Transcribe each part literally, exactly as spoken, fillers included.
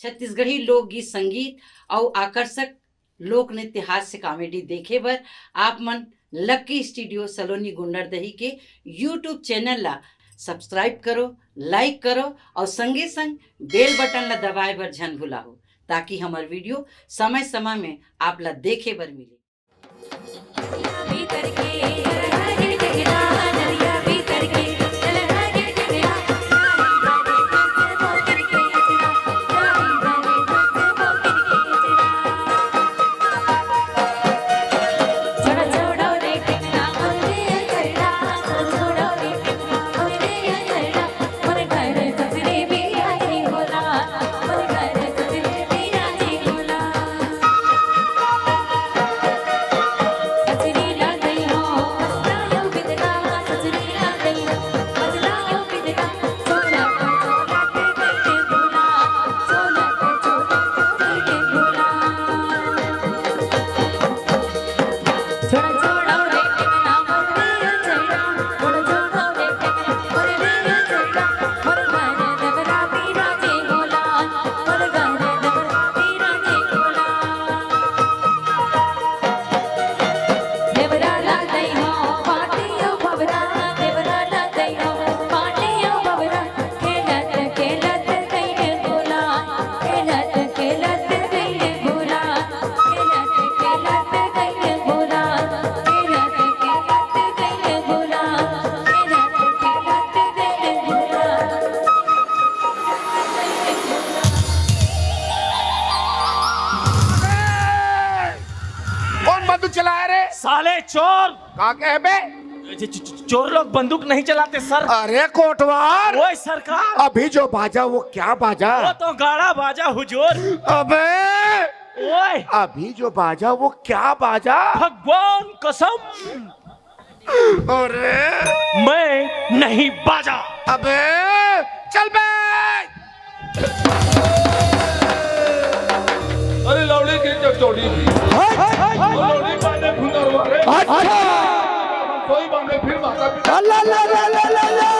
छत्तीसगढ़ी लोकगीत, संगीत अउ आकर्षक लोक नृत्य हास्य comedy देखे बर आप मन लक्की स्टूडियो सलोनी गुंडरदेही के YouTube चैनल ला subscribe करो, like करो अउ संगे संग bell button ला दबाए बर झन भुलाहू, ताकि हमर video समय समय में आप ला देखे बर मिले। कौन बंदूक चलाया रे? साले चोर। का कहे बे? च-, च-, च-, चोर लोग बंदूक नहीं चलाते सर। अरे कोटवार। ओए सरकार। अभी जो बाजा वो क्या बाजा? वो तो गाड़ा बाजा हुजूर। अबे। ओए। अभी जो बाजा वो क्या बाजा? भगवान कसम। अरे। मैं नहीं बाजा। अबे चल बे। अरे लौड़ी की चकचौड़ी भी। हाय, हाय, हाय, हाय। लौड़ी बांधे भुंदरवा रे। अच्छा। सोई बांधे फिर माता पिता। अल्लाह, अल्लाह, अल्लाह, अल्लाह, अल्लाह।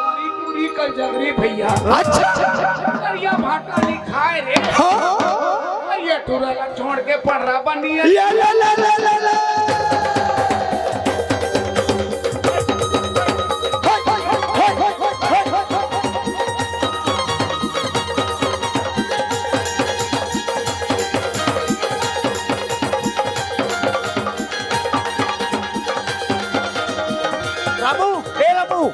पूरी पूरी कल जगरी भैया। अच्छा। करिया भाटा लिखाए रे। हाँ। करिया टुरा ला छोड़ के पड़रा बनिया। या ला ला ला ला ला। रामू, ए रामू।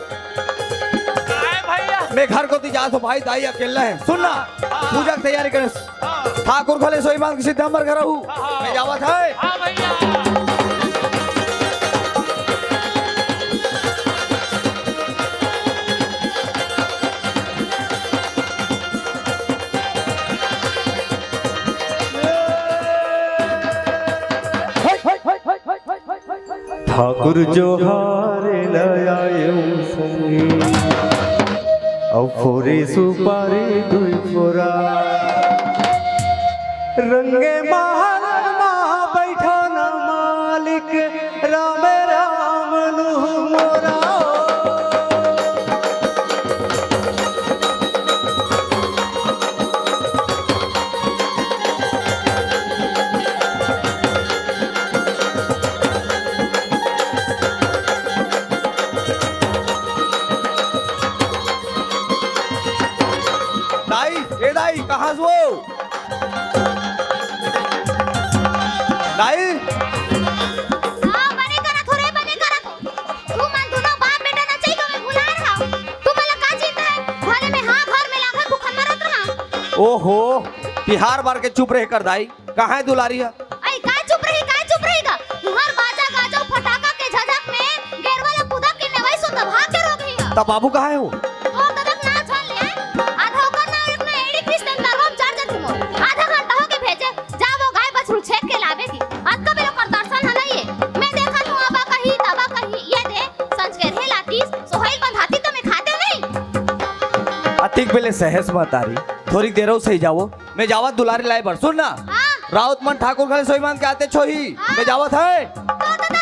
काय भैया? मैं घर कोती जात हूँ भाई, दाई अकेला है। सुन ना, हाँ, हाँ। पूजा की तैयारी करे। हाँ। ठाकुर घले सोई मांग सिद्धंबर घर हूँ। हाँ, हाँ। मैं जावत है। हाँ भैया। ठाकुर जोहार ल आयेव संगी, अउ फोरे सुपारी दुई फोरा। रंगे महल मा बैठो न मालिक, राम राम लुहु मोरा। दाई, ए दाई, कहाँ से हो? दाई? हाँ, बने करत हो रे, बने करत हो। तुमन दूनों बाप बेटा नचई कमे भुलाए रहा। तुमन ला का चिंता है? घरे में हाँ, घर में लांघर भूखन मरत रहा। ओहो, तिहार बार के चुप रहे कर दाई। कहाँ है दुलारी है? अई, काय चुप रही, काय चुप रही गा? तुहर बाजा गाजा फटाका के झझक में गेरवा ला कुदा के नेवई सो दबा के रो गई है। तब बाबू कहाँ है वो? तोर ददक ना झन ले आए। आधा ओकर ना एक ना एड़ी पीस देन दरवा में चढ़ जथी मोर। आधा घंटा हो के भेजे, जा वो गाय बछरू छेक के लावे की। अतका बेर ओकर दर्शन ह नहीं है। मैं देखत हूँ, अबा कही, तबा कही। पहले सहेस महतारी, थोरी देर अउ सही जावो। मैं जावत दुलारी लाए बर। सुन ना, हाँ। राउत मन ठाकुर घरे सोई मान के आते छोही। हाँ। मैं जावत है। तो, तो, तो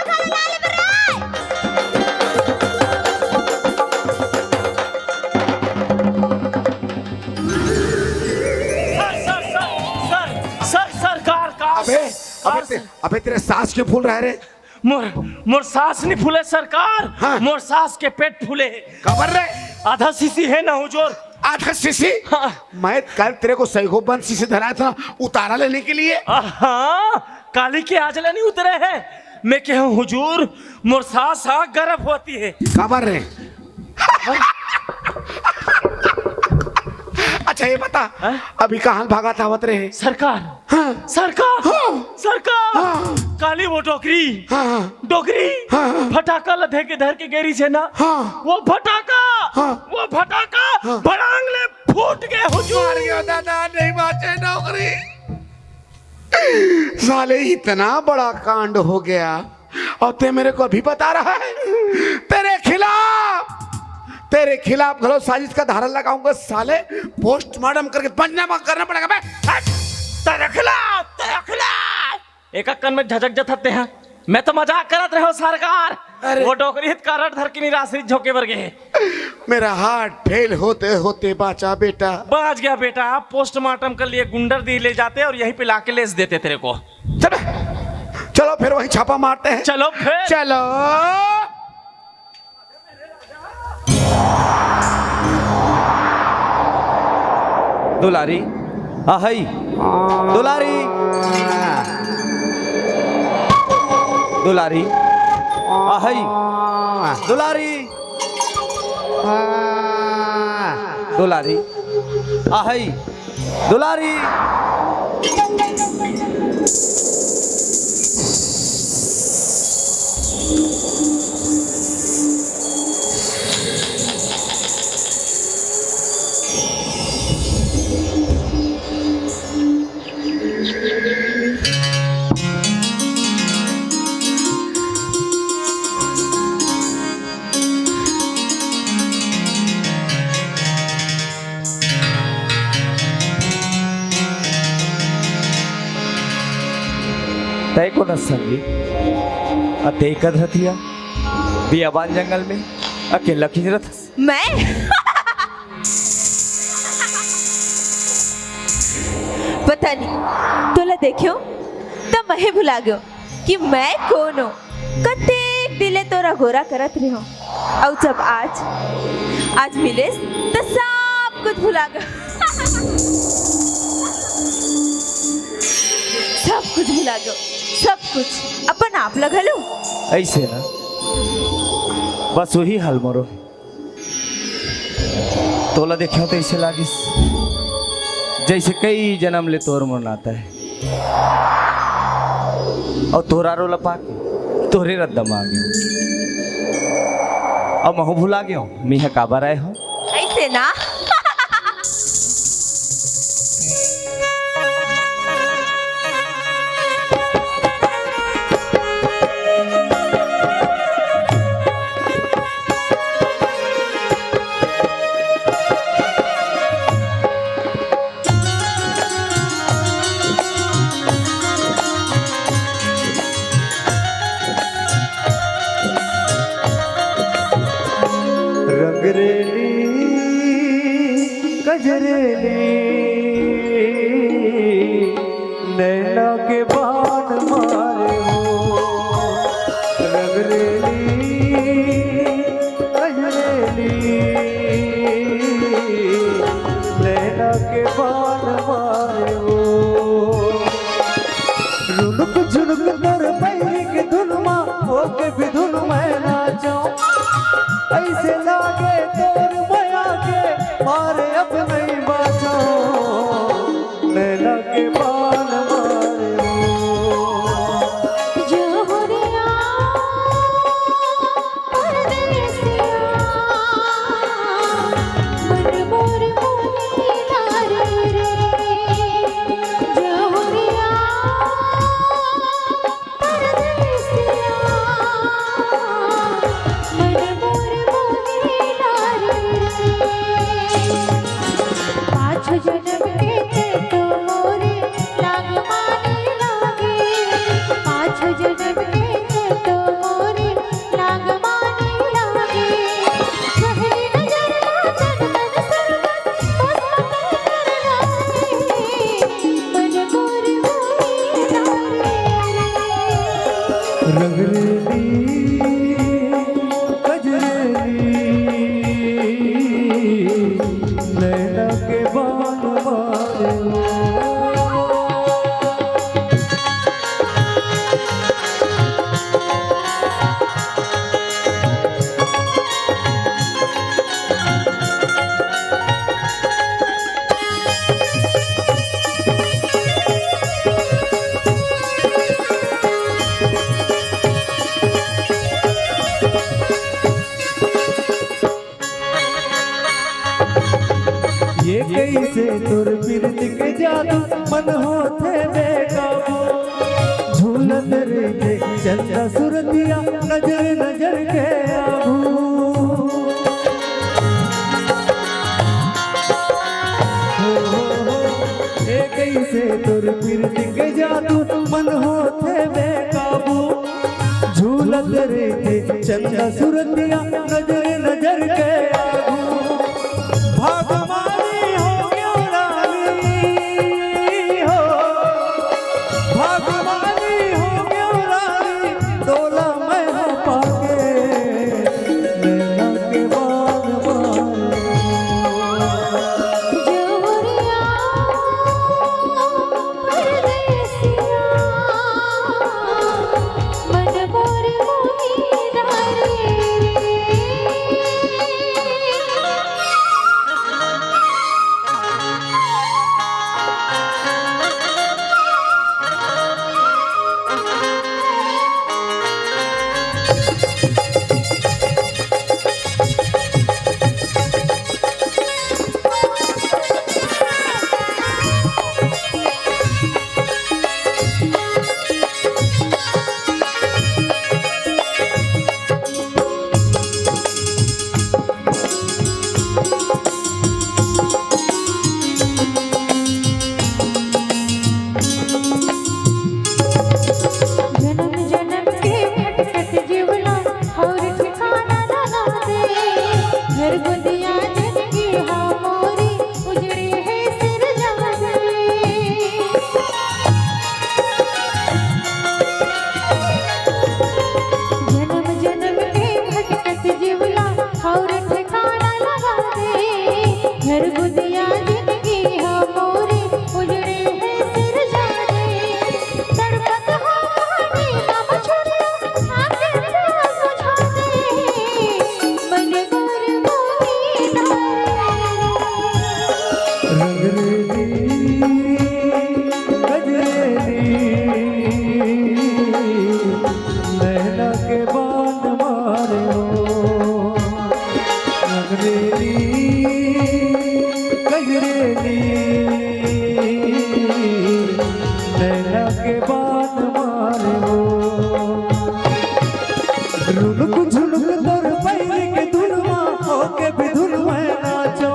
खाली लाले बर आए। Sir, sir, sir, sir, sir, सरकार का अबे, अबे, ते, अबे तेरे सास के फूल रहे रे। मोर, मोर सास नहीं फूले सरकार। हाँ। मोर सास के पेट फूले हे। काबर रे? आधा सीसी हे ना हुजूर। आधा सीसी? हाँ। मैं कल तेरे को सही को बंद सीसी धराया था उतारा लेने के लिए। आ, हाँ, काली के आज ले नहीं उतरे हे। मैं कहूँ हुजूर, मोर सास हा गर्भवती हे। काबर रे? अच्छा, ये बता, हाँ? अभी कहाँ भागत आवत रहे? सरकार। हाँ। सरकार। हाँ। सरकार। हाँ। काली वो डोकरी। हाँ, हाँ। डोकरी। हाँ, हाँ। फटाका ल धर के, धर के गेरी से ना। हाँ। वो फटाका। हाँ। वो फटाका। हाँ। भड़ांग ले फूट के हुजूर। मार गया दादा, नहीं बाचे डोकरी। साले, इतना बड़ा कांड हो गया। और ते मेरे को अभी बता रहा है, तेरे खिलाफ, तेरे खिलाफ घलो साजिश का धारा लगाऊंगा साले। पोस्टमार्टम करके पंचनामा करना पड़ेगा बे। हट! तेरे खिलाफ, तेरे खिलाफ। एक कन में झझक जथत ते हैं। मैं तो मजाक करत रहे हो सरकार। अरे। वो डोकरी हित कारड धर के निराश्रित झोंके बर गए। मेरा हार्ट फेल होते होते बांचा बेटा। बांच गया बेटा, पोस्टमार्टम कर लिए गुंडर दी ले जाते और यहीं पे लाके लेस देते तेरे को। चलो, चलो फिर वहीं छापा मारते हैं। चलो फिर। चलो। दुलारी, आहई। दुलारी, दुलारी, आहई। दुलारी, दुलारी, आहई। दुलारी। तय कोन संगी? अ तय कदरतिया बियाबान जंगल में अकेला किंजरत हस? मैं? पता नहीं, तोला देखेंव त महे भुला गेंव कि मैं कोन हों। कतेक दिन ले तोर अगोरा करत रेहेंव, अउ जब आज, आज मिलेस त सब कुछ भुला गेंव। सब कुछ भुला गेंव, सब कुछ, अपन आप ला घलो। अइसे ना, बस वही हाल मोरो हे। तोला देखेंव त अइसे लागिस, जइसे कई जनम ले तोर मोर नाता हे। अउ तोर आरो ल पाके तोरे रद्दा म आ गेंव। अउ महूं भुला गेंव, मेंह काबर आय हों। अइसे ना। रंगरेली, कजरेली, नैना के बान मारे हो। रंगरेली, कजरेली, नैना के बान मारे हो। रुनुक झुनुक तोर पैरी के धुन मा होके भी धुन मैं नाचों। अइसे लागे तोर मया के मारे अब नहीं बाचों। नैना के बान मारे हो। जोहरिया परदेसिया, मन मोर मोहिला रे रे। जोहरिया रंगरेली, कजरेली, नैना के बान बान। ये कइसे तोर प्रीत के जादू, मन होथे बेकाबू। झूलत रहिथे चंदा सुरतिया, नजर नजर के आगू। हो, हो, हो, ये कइसे तोर प्रीत के जादू, मन होथे बेकाबू। झूलत रहिथे चंदा सुरतिया, नजर नजर के आगू। भागमानी हो गयो रानी हो, भागमानी हो गयो रानी, तोला मैं हा पाके नैना के बान बान। जौहरिया परदेसिया, मन मोर मोही डारे रे। जनम जनम के भटकत जीवना और ठिकाना लगा दे। घर गोदिया जिनगी हा मोरी, उजड़ी हे सिरजना दे। जनम जनम के भटकत जीवना और ठिकाना लगा दे। घर गोदिया जिनगी हा मोरी, उजड़ी हे सिरजना दे। तड़पत हा नींद म छोड़िया, आके प्यास बुझा दे। मन मोर मोही डारे। रंगरेली, गजरेली, नैना के बान मारे हो। रंगरेली, गजरेली, नैना के बान मारे हो। रुनुक झुनुक तोर पैर के धुन मा, होके भी धुन में नाचो।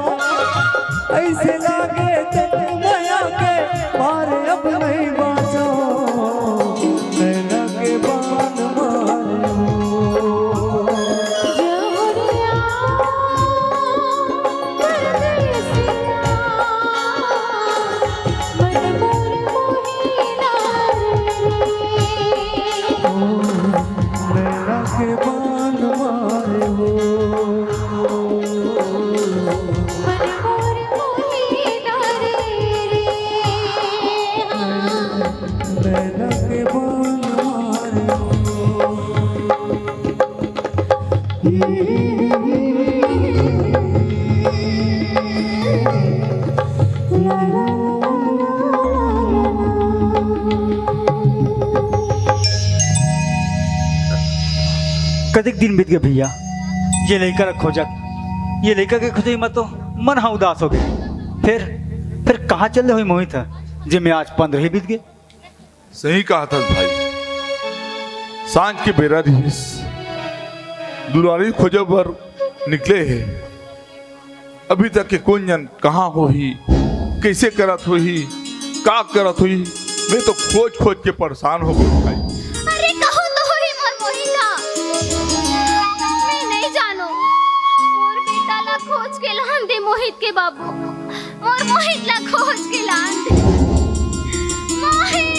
ऐसे लागे तन मया के पार अब नहीं बाचो। नैना के बान मारे हो। जौहरिया परदेसिया, मन मोर मोही डारे रे। ओ, नैना के बान मारे हो। मन मोर मोही डारे रे। हाँ। नैना के बान मारे हो। कतेक दिन बीत गे भैया, ये लइका ला खोजत, ये लइका के खोजई म तो मन ह उदास हो गे। फिर, फिर कहाँ चल दे होही मोहित ह, जेमे आज पंद्रह ही बीत गे। सही कहा था भाई, सांझ के बेरा रिहिस, दुलारी खोजे बर निकले हे। अभी तक के कोन जन कहाँ होही, कइसे करत होही, का करत होही, मैं तो खोज खोज के परेशान हो गए भाई। अरे कहूँ तो होही मोर मोहित ला, मैं नहीं जानो। मोर बेटा ला खोज के लान दे मोहित के बाबू, मोर मोहित ला खोज के लान दे। मोहित।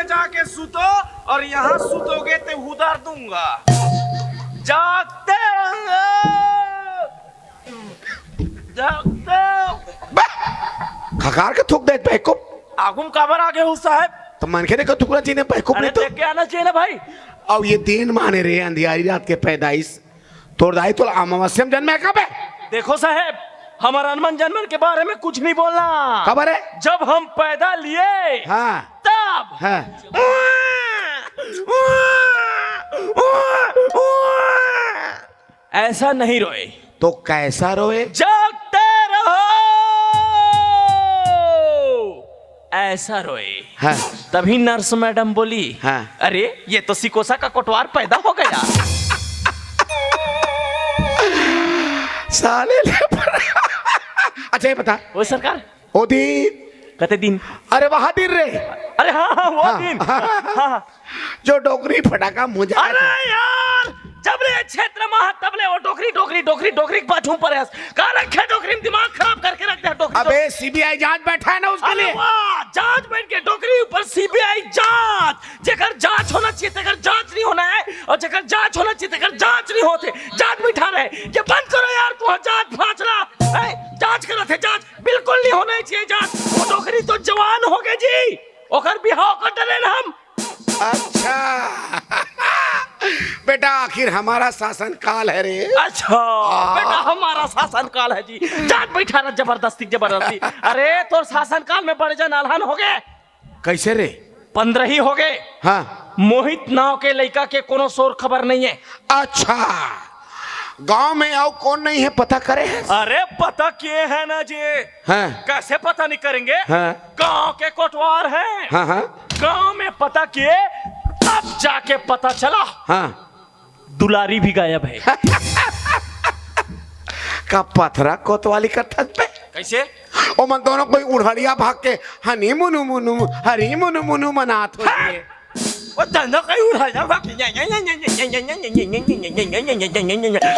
जाके सुतो, और यहाँ सुतोगे तो उधर दूंगा। जागते रहो, जागते रहो। खखार के थूक दे बेवकूफ। आगू म काबर आगे हो साहब? त मनखे देख के थूकना चाहिए बेवकूफ, अरे नहीं तो। देख के आना चाहिए ना भाई। अउ ये दिन माने रे, अंधियारी रात के पैदाइश। तोर दाई तोला अमावस्या म जनमे हे का बे? देखो साहेब, हमर अनमन जनमन के बारे में कुछ नहीं बोलना। काबर रे? जब हम पैदा लिए, हाँ। तब। हाँ। ऐसा नहीं रोए। तो कैसा रोए? जागते रहो। ऐसा रोए। हाँ। तभी नर्स मैडम बोली, हाँ। अरे, ये तो सिकोसा का कोटवार पैदा हो गया। साले ले पर-, अच्छा, ये बता। ओ सरकार। ओ दिन। कते दिन? अरे, वहा दिन रे। अरे, हाँ, हाँ, वो हाँ। दिन। हाँ, हाँ। जो डोकरी फटाका मुझे अरे यार, जब ले क्षेत्र में, तब ले वो डोकरी, डोकरी, डोकरी, डोकरी के पाछू में पड़े हस। का रखे डोकरी में दिमाग खराब करके रख दे, डोकरी, अबे, डोकरी। सीबीआई जांच बैठा है ना उसके अरे लिए। वाह, जांच बैठ के डोकरी ऊपर सीबीआई जांच। जेकर जांच होना चाहिए, तेकर जांच नहीं होना है, और जेकर जांच होना चाहिए, तेकर जांच नहीं होते। जांच बैठा रहे, ये बंद करो यार, तू जांच फांच रहा है, जांच करत है, जांच बिल्कुल नहीं होना चाहिए जांच। वो डोकरी तो जवान हो गए जी, ओकर बिहाव कर डरे हम। अच्छा। बेटा, आखिर हमारा शासन काल है रे। अच्छा, आ। बेटा, हमारा शासन काल है जी। जांच बैठा रहा, जबरदस्ती, जबरदस्ती। अरे, तोर शासन काल में बड़े जन अलहन हो गए। कैसे रे? पंद्रह ही हो गए। हाँ। मोहित नाव के लइका के कोनो शोर खबर नहीं है। अच्छा, गांव में अउ कौन नहीं है, पता करे है? अरे, पता किए है ना जी। हाँ। कैसे पता नहीं करेंगे? हाँ। गांव के कोटवार हैं। हाँ, हाँ। गांव में पता किए, तब जाके पता चला। हाँ। दुलारी भी गायब है। का पथरा कोतवाली करथस बे? कैसे? ओमन दोनों कोई उड़हड़िया भाग के हनी मुनु मुनु, हरी मुनु मुनु मनात होही। वो दोनों कोई उड़हड़िया भाग के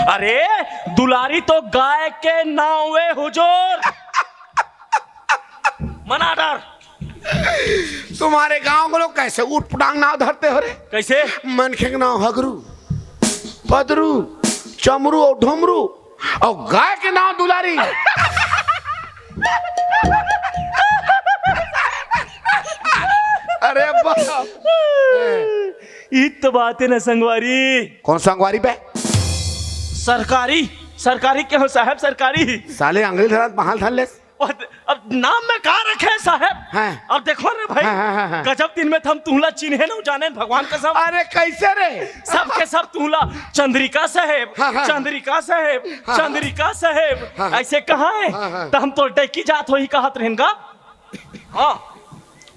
अरे, दुलारी तो गाय के नाव है हुजूर। मना डर। तुम्हारे गांव के लोग कैसे उटपटांग नाव धरते हो रे? कैसे? मनखे के नाव हगरू, पदरू, चमरू अउ ढोमरू, अउ गाय के नाव दुलारी। अरे बाप। ई तो बात है ना संगवारी। कौन संगवारी बे? सरकारी, सरकारी के हो साहब, सरकारी। साले अंगली धरात बहाल धर लेस। अब, अब नाम में का रखे साहब? हाँ। अब देखो रे भाई, हाँ, हाँ, हाँ, हाँ। गजब दिन में त हम तुहला चिन्हे न जाने भगवान कसम। अरे कैसे रे? सब के सब तुहला चंद्रिका साहेब, हाँ, हाँ। चंद्रिका साहेब, हाँ, हाँ। चंद्रिका साहेब, हाँ, हाँ। ऐसे कहा है? हाँ, हाँ। तो हम तो डैकी जात होही कहत रहेन गा। हाँ।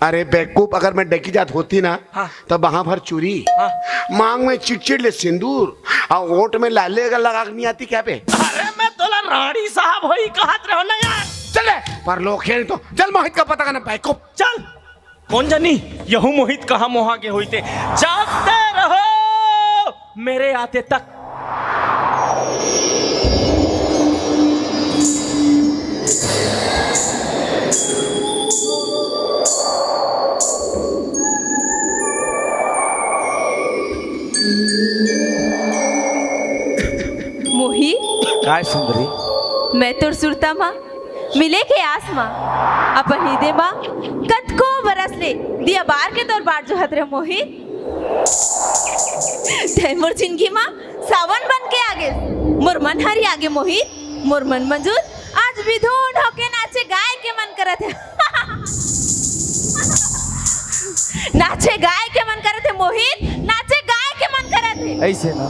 अरे बेवकूफ, अगर मैं डैकी जात होती ना, हाँ। तब वहां भर चूरी, हाँ। मांग में चिटचिट ले सिंदूर, और ओट में लाली अगर लगा के नहीं आती क्या बे? अरे मैं तोला रानी साहब होही कहत रहो ना यार। चल ले, परलोक है तो चल मोहित का पता करना बेवकूफ। चल। कौन जानी यहू मोहित कहाँ मोहा के होई ते। जागते रहो मेरे आते तक। मोहित, काय सुंदरी? मैं तोर सुरता मा मिले के आस मा अपन हृदय मा कतको बरस ले दिया बार के तोर बाट जोहत रहे मोहित। तै मोर जिंदगी मा सावन बन के आगे, मोर मन हरिया गे मोहित, मोर मन मंजूर आज विधुन होके नाचे गाए के मन करत हे। नाचे गाए के मन करत हे मोहित, नाचे गाए के मन करत हे। ऐसे ना,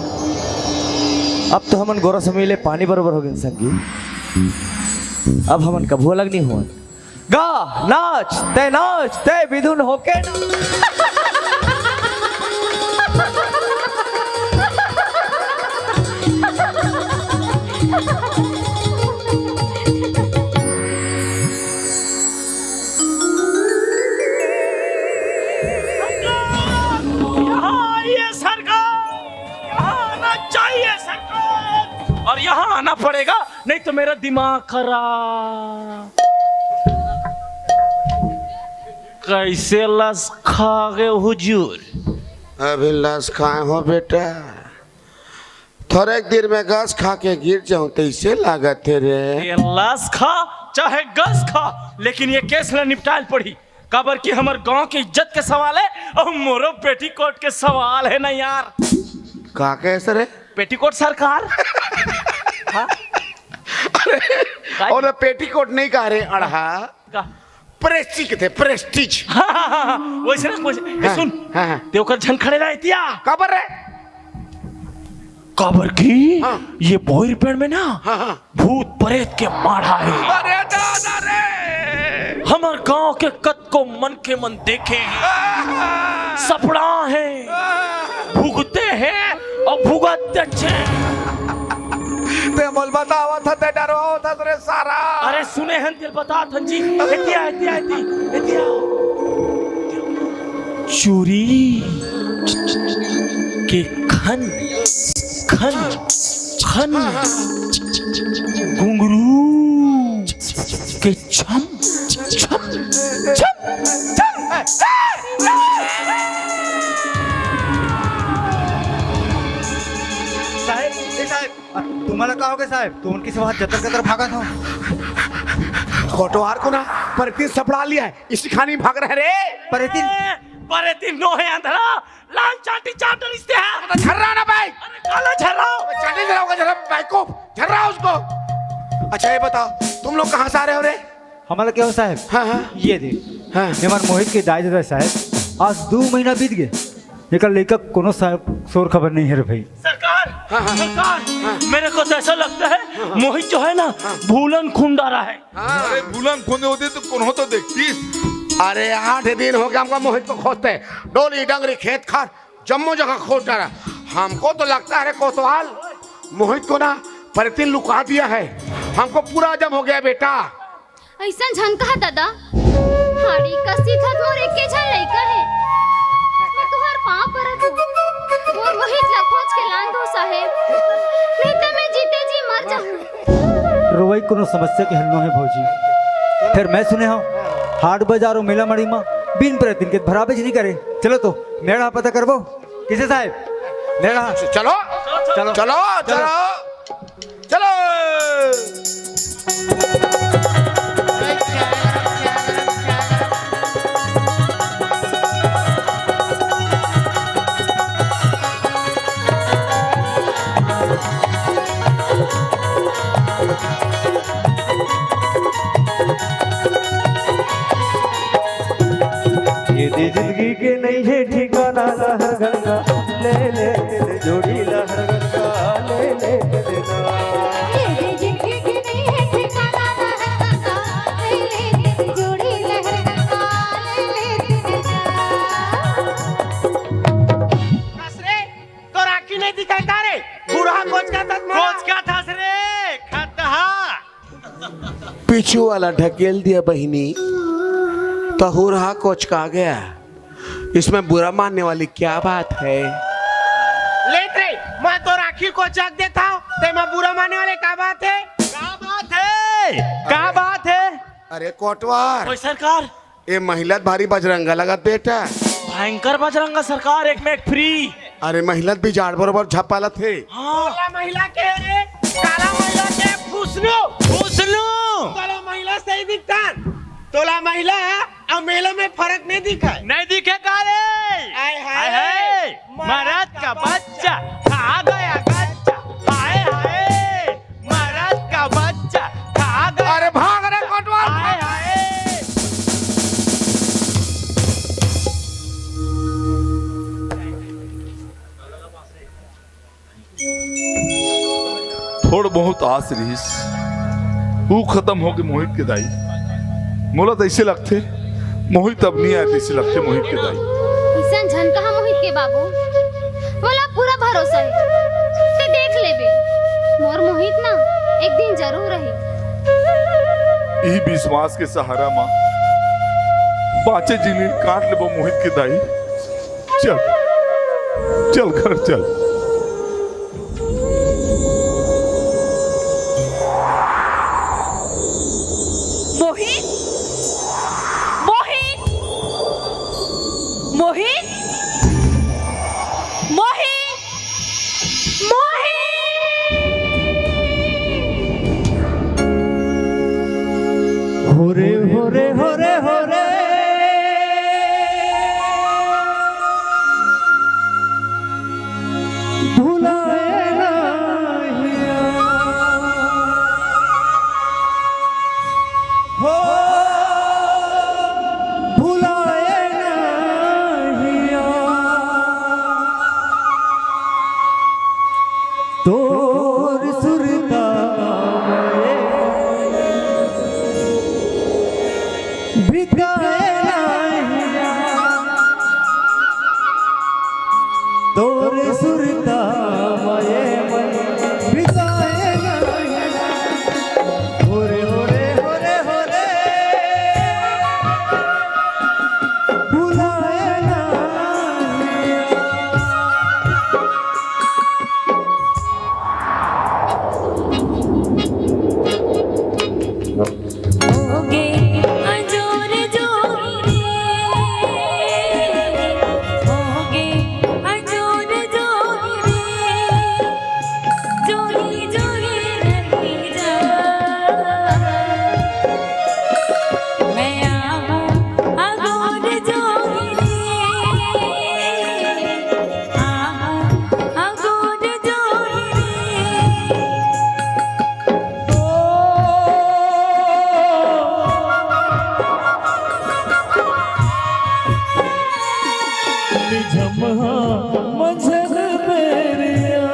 अब तो हमन गोरा समी ले पानी बरोबर हो गए संगी। अब हमन कभू अलग नहीं हुआ। गा, नाच, तै नाच, तै विधुन होके नाच। यहाँ आइए सरकार, यहाँ आना चाहिए सरकार, और यहाँ आना पड़ेगा, नहीं तो मेरा दिमाग खराब। कैसे लस खा गए हुजूर। अभी लस खाए हो बेटा, थोड़े देर में घास खा के गिर जाऊं तैसे लागत हे रे। ये लस खा चाहे घास खा, लेकिन ये केस ला निपटाल पड़ी, काबर कि हमर गांव के इज्जत के सवाल है और मोरो पेटीकोट के सवाल है ना यार। का कैसे रे? पेटीकोट सरकार। हाँ? अरे, और पेटीकोट नहीं कह रहे अड़हा, का? प्रेस्टीज के थे, प्रेस्टीज। वैसे ना, वैसे। ए, हाँ, सुन, हाँ, हाँ। ते ओकर झन खड़े रह एतिया। काबर रे? काबर की हाँ। ये बोइर पेड़ में ना हाँ, हाँ। भूत प्रेत के माढ़ा है। अरे दादा रे! हमर गांव के कतको मन के मन देखे हैं, सपड़ा हैं, भुगते हैं और भुगत अच्छे। ते मोल बतावत ह, ते डरवावत ह रे सारा। अरे सुने हन, दिल बता थन जी। एतिया, एतिया, एतिया, एतिया। चूरी के खन, खन, खन, घुंघरू के छम, छम, छम, छम। साहेब, ए साहेब, तुम्हाला का होगे साहेब? तुम उनकी से वहां जतर कतर भागत हो। कोटवार को ना, पर इतनी सपड़ा लिया है, इसी खानी भाग रहे रे। पर इतनी पर इतनी नो है अंधरा, लाल चाटी चाट रिश्ते हैं। तो झर्रा ना भाई। अरे काला झर्रा। चाटी झर्रा होगा, झर्रा भाई को, झर्रा उसको। अच्छा ये बताओ, तुम लोग कहाँ से आ रहे हो रे? हमारा क्या हो साहेब? हाँ, हाँ। ये देख, हाँ। ये हमारे मोहित के दाई ददा साहेब, आज दो महीना बीत गए, एकर लइका कोनो साहेब शोर खबर नहीं है रे भाई। सरकार, हाँ, हाँ। सरकार, हाँ। मेरे को तो ऐसा लगता है, हाँ, हाँ। मोहित जो है ना, हाँ। भूलन खुंडारा है। हाँ। अरे भूलन खुंदे होते तो कोनो तो देखतीस। अरे आठ दिन हो गया हमको मोहित को खोजते, डोली डंगरी खेत खार जम्मो जगह खोज डाला। हमको तो लगता है रे कोतवाल, मोहित को ना परतीन लुका दिया है। हमको पूरा अजम हो गया बेटा। अइसन झन कहा दादा, हाड़ी कसी थत मोर एके झन लइका हे। मैं तुहार पाँव परत हूँ, मोर मोहित ला खोज के लान दो साहेब, नहीं तो मैं जीते जी मर जाऊँ। रोवई कोनो समस्या के हल नो हे भौजी। फिर मैं सुने हूँ हाट बाजार और मेला मड़ी मा बिन परतीन के भराबेच नहीं करे। चलो तो मेड़ा पता करबो। किसे साहेब? मेड़ा। चलो, चलो, चलो, चलो। चलो। ये दे जिंदगी के नहीं है ठिकाना, लहर गंगा ले ले, जोड़ी लहर गंगा ले ले। ये दे जिंदगी के नहीं है ठिकाना, लहर गंगा ले ले, जोड़ी लहर गंगा ले ले। कस रे, तोर आँखी नहीं दिखाय का रे? बुढ़ा कोचका थस मोला। कोचका थस रे, खतहा। पीछू वाला ढकेल दिया बहिनी, तहुरहा कोचका गया। इसमें बुरा मानने वाली क्या बात है? लेत रे, मैं तोर आँखी कोचक देत हँव, ते में बुरा मानने वाले का बात है? का बात है? का बात है? अरे कोटवार। ओए सरकार। ए महिला त भारी बजरंगा लगत बेटा। भयंकर बजरंगा सरकार, एक में एक फ्री। अरे महिला त बिजाड़ बरोबर झपालत हे। हाँ। काला महिला के रे, काला महिला के फुसलू। फुसलू। काला महिला सही दिखतान। तोला महिला अउ मेला में फरक नहीं दिखय। नहीं दिखे का रे? आय हाय। आय हाय। मरद का बच्चा खा गया गच्चा। हाय हाय। मरद का बच्चा खा गया। अरे भाग रे कोटवाल। हाय, हाय। थोड़ बहुत आस रहिस, वो खत्म होगे मोहित के दाई। मोला तइसे लगथे, मोहित अब नहीं आए, तइसे लगथे मोहित के दाई। अइसन झन कहा मोहित के बाबू, मोला पूरा भरोसा हे, ते देख लेबे, मोर मोहित ना एक दिन जरूर आही। इही विश्वास के सहारा मा बाँचे जिंदगी काट लेबो मोहित के दाई। चल, चल घर चल। मोहित, मोहित, मोही, मोही, मोही। हो रे, हो रे, हो रे, हो रे। भुलाए ना हिया। हो, भुलाए ना हिया। तोर सुरता मये बिकाए ना हिया। तोर सुरता मये मन बिकाए ना हिया। हो रे, हो रे, हो रे, हो रे। भुलाए ना। होगे अजोर जोगी रे, होगे अजोर जोगी रे, जोगी जोगी रही जा। मैं आहूँ अगोर जोगी रे, आहूँ अगोर जोगी रे। निझम्हा मंझन बेरिया,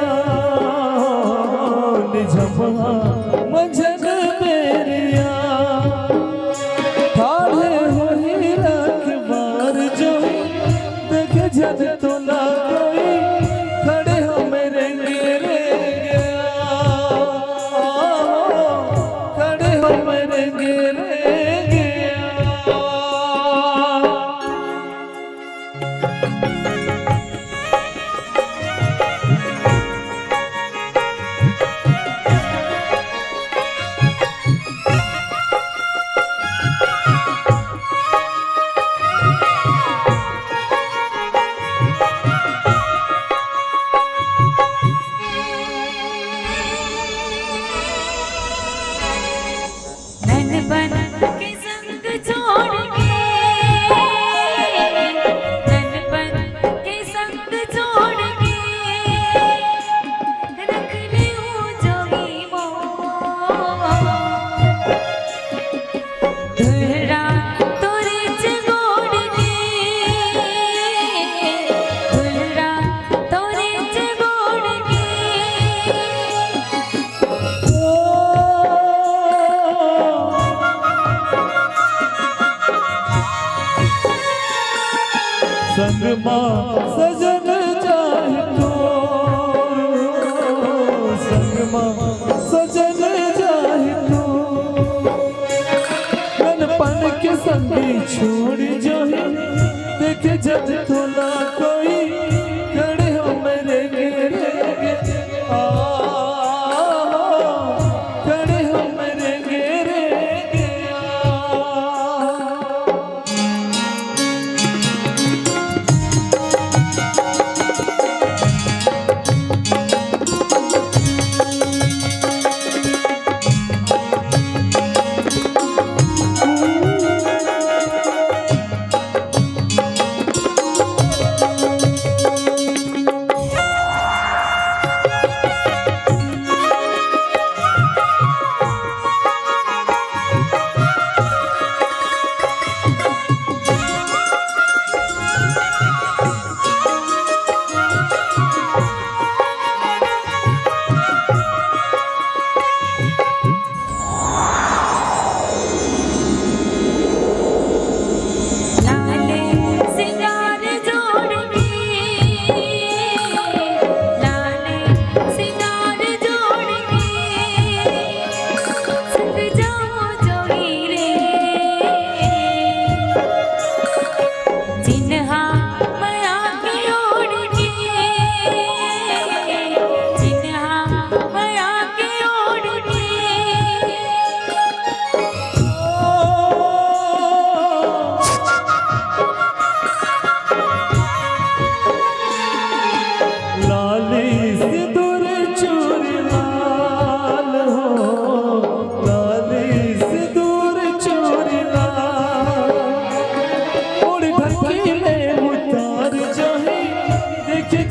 निझम्हा मंझन बेरिया, ठाढ़े होही रखवार जोही, देखे झन तोला कोई, खड़े हो मेरे घेरे गया, खड़े हो मेरे घेरे गया। नन बन के संग छोड़ के, नन बन के संग छोड़ के, रख ले हूँ जोगी मोर। दुलरा तोरे च गोड़ के, दुलरा तोरे च गोड़ के। संग मा सजन जाहि तो, संग मा सजन जाहि तो, नन बन के संगी छोड़ जाहि, देख जब तोला कोई, खड़े हो मेरे घेरे।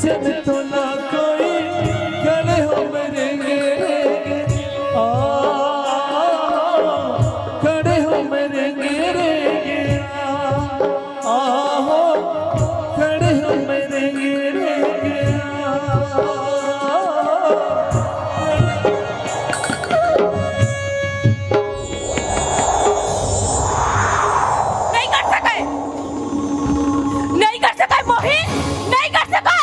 जन तो ना कोई, खड़े हो मेरे गेरे, आ, खड़े हो मेरे गेरे, आ, आहो, खड़े हो मेरे गेरे, आ। नहीं कर सके, नहीं कर सके मोहित, नहीं कर सके।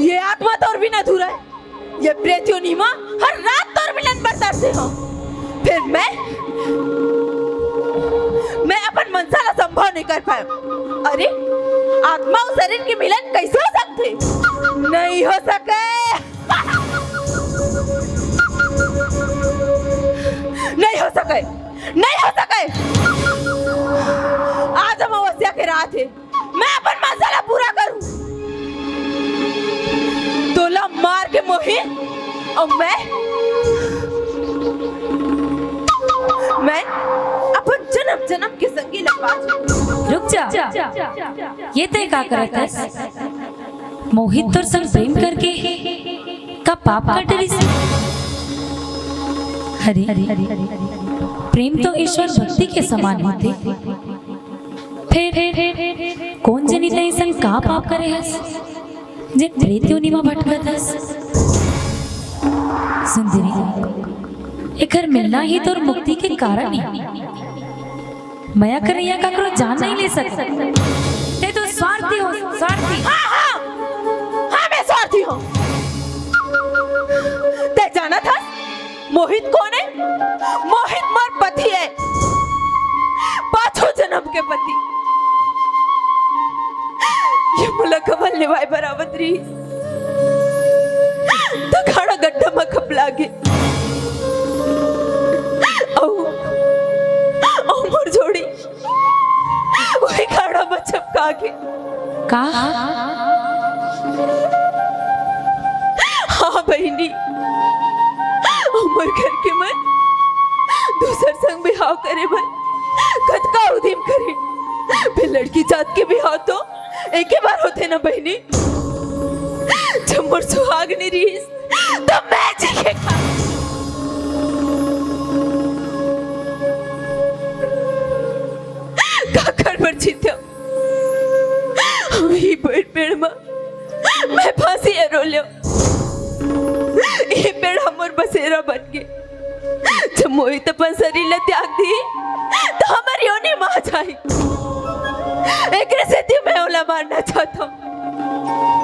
ये आत्मा तोर बिना अधूरा है। ये प्रेत योनि मा हर रात तोर मिलन बर तरसे हो। फिर मैं, मैं अपन मनसा ला संभव नहीं कर पायो। अरे, आत्मा अउ शरीर के मिलन कैसे हो सकथे? नहीं हो सके। नहीं हो सके, नहीं हो सके। आज अमावस्या के रात है, मैं अपन मनसा ला पूरा करूं। तोला मार के मोहित, अउ मैं, मैं अपन जन्म जन्म के संगी ला पा जाऊं। रुक जा, ये तय का करत हस? मोहित तोर संग प्रेम करके का पाप काट डरिस? अरे, प्रेम तो ईश्वर भक्ति के समान होथे। फेर कोन जनी तैं संग का पाप करे हस, जे प्रेत योनि मा भटकत हस? सुंदरी, एकर मिलना ही तोर मुक्ति के कारण है। मया करइया काकरो जान नहीं ले सकत। तैं तो स्वार्थी हो, स्वार्थी। हाँ, हाँ, हाँ, मैं स्वार्थी हूँ। तैं जानत हस, मोहित कोन है? मोहित मोर पति है, पाछू जन्म के पति। ये मोला कमल निभाए बराबर रही, तो खाड़ा गड्ढा मा खपला गे। अउ, अउ मोर जोड़ी वही खाड़ा मा चपका गे। का? हाँ बहिनी, हमर घर के मन दूसर संग बिहाव करे बर कतका उदिम करे, फेर लड़की जात के बिहाव तो एके बार होथे ना बहिनी। जब मोर सुहाग नहीं रहिस, तो मैं जी के खा काकर बर जीतेंव। ये पेड़, पेड़ मा मैं फांसी ला रो लेंव। ये पेड़ हमर बसेरा बन गे। जब मोहित अपन शरीर ला त्याग दी, तो हमर योनि मा जाही। एकरे सेती मैं ओला मारना चाहत हूँ।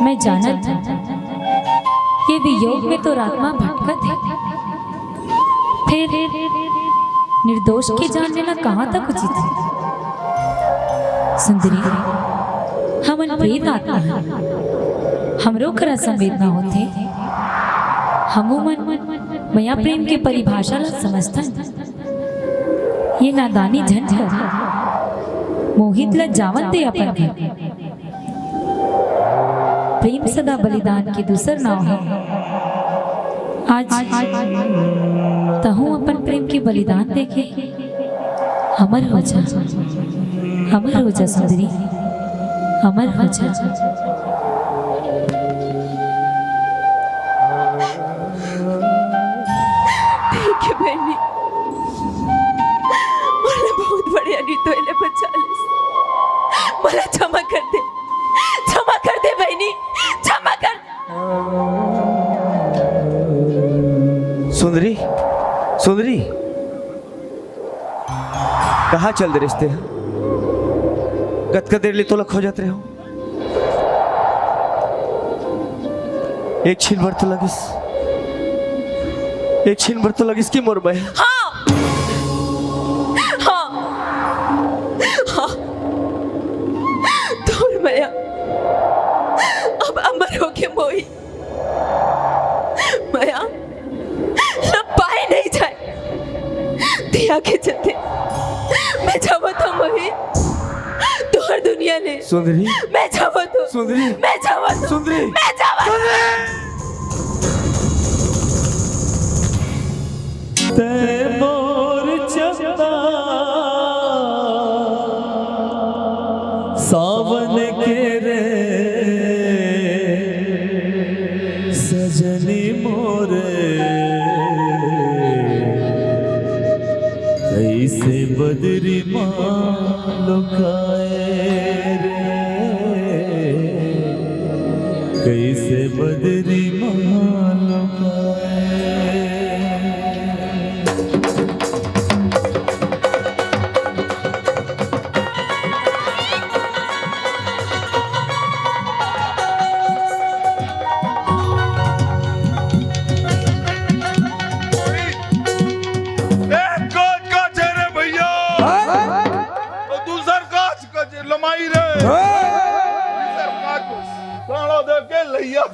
मैं जानत हूँ, ये वियोग में तोर आत्मा भटकत है। फेर निर्दोष के जान लेना कहाँ तक उचित है? सुंदरी, हमन प्रेत आत्मा हन, हमरो करा संवेदना होथे। हमू मन मया प्रेम के परिभाषा ला समझथन। ये नादानी झन कर, मोहित ला जावन दे अपन घर। प्रेम सदा बलिदान के दूसर नाव है। आज तहूँ अपन प्रेम के बलिदान देके अमर हो जा, अमर हो जा सुंदरी, अमर हो जा। ठीक है बहिनी, मोला बहुत बढ़िया नीतोय ले बचा लेस। मोला क्षमा कर दे, क्षमा कर दे बहिनी, क्षमा कर। सुंदरी, सुंदरी, कहाँ चल दे रिश्ते? कतका देर ले तोला खोजत रहे हो। एक छिन बर तो लगिस, एक छिन बर तो लगिस कि मोर मया। हाँ, हाँ, हाँ, तोर मया अब अमर होके मोही मया ला पाए नहीं जाए। दिया के चलते मैं जावत हूँ मोही, तोर दुनिया ले। सुंदरी। मैं जावत हूँ। सुंदरी। मैं जावत हूँ। सुंदरी। मैं जावत हूँ। सुंदरी। तै मोर चंदा सावन के रे। मालो खाए रे, कैसे बदरी मालो खाए। एक काज काज है रे भैया, तो दूसर काज काज लमाई रे। दूसर काज काज। प्राणा दे के लैया।